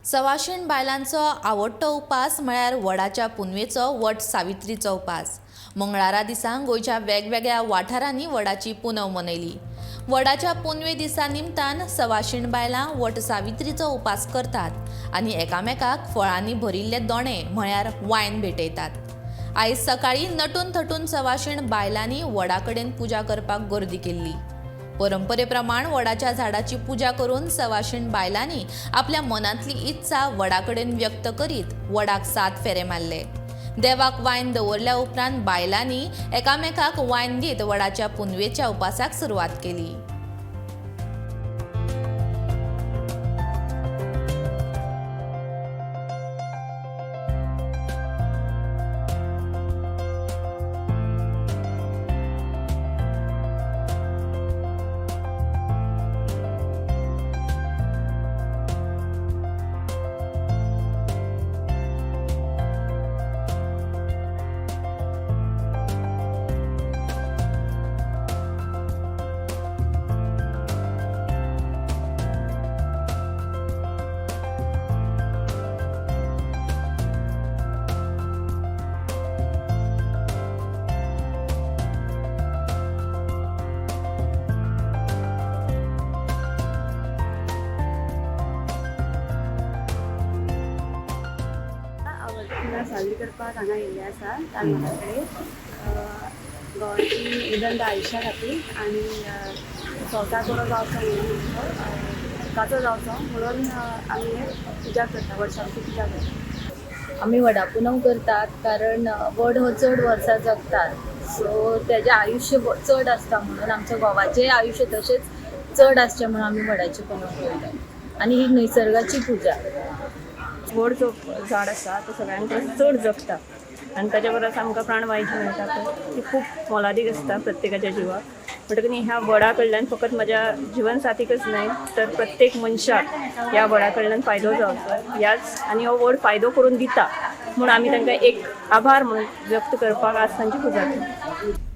सवाशीण बायलांचो आवडटो उपास म्हळ्यार वडाच्या पुनवेचो वट सावित्रीचो उपास. मंगळारा दिसा गोंयच्या वेगवेगळ्या वाठारांनी वडाची पुनव मनयली. वडाच्या पुनवे दिसा निमतान सवाशीण बायलां वट सावित्रीचो उपास करतात आनी एकामेकाक फळांनी भरिल्ले दोणे म्हळ्यार वायन भेटयतात. आयज सकाळीं नटून थटून सवाशीण बायलांनी वडा कडेन पुजा करपाक गर्दी केल्ली. परंपरे प्रमाण वडाच्या झाडाची पुजा करून सवाशीण बायलांनी आपल्या मनांतली इत्सा वडा कडेन व्यक्त करीत वडाक 7 फेरे मारले. देवाक वायन दवरल्या उपरांत बायलांनी एकामेकाक वायन दीत वडाच्या पुनवेच्या उपासाक सुरवात केली. पुनव साजरी करपाक हांगा येयल्ले आसा तांदळा कडेन. गोंयची उदंड आयुश्या खातीर आनी संवसार बरो जावचो म्हणून, सुखाचो जावचो म्हणून आमी हे पुजा करता, वर्साची पुजा करता. आमी वडा पुनव करतात कारण वड हो चड वर्सां जगतात, सो तेजें आयुश्य चड आसता म्हणून आमच्या घोवाचें आयुश्य तशेंच चड आसचें म्हणून आमी वडाची पुनव करतात आनी ही निसर्गाची पुजा. वड जो झाड आसा तो सगळ्यां परस चड जगता आनी ताच्या परस आमकां प्राणवायू मेळटा, पळय ती खूब मोलादीक आसता प्रत्येकाच्या जिवाक. म्हणटकच न्ही ह्या वडा कडल्यान फकत म्हज्या जिवनसाथीकच न्हय तर प्रत्येक मनशाक ह्या वडा कडल्यान फायदो जावचो ह्याच आनी हो वड फायदो करून दिता म्हूण आमी तांकां एक आभार म्हणून व्यक्त करपाक आज तांची पुजा करता.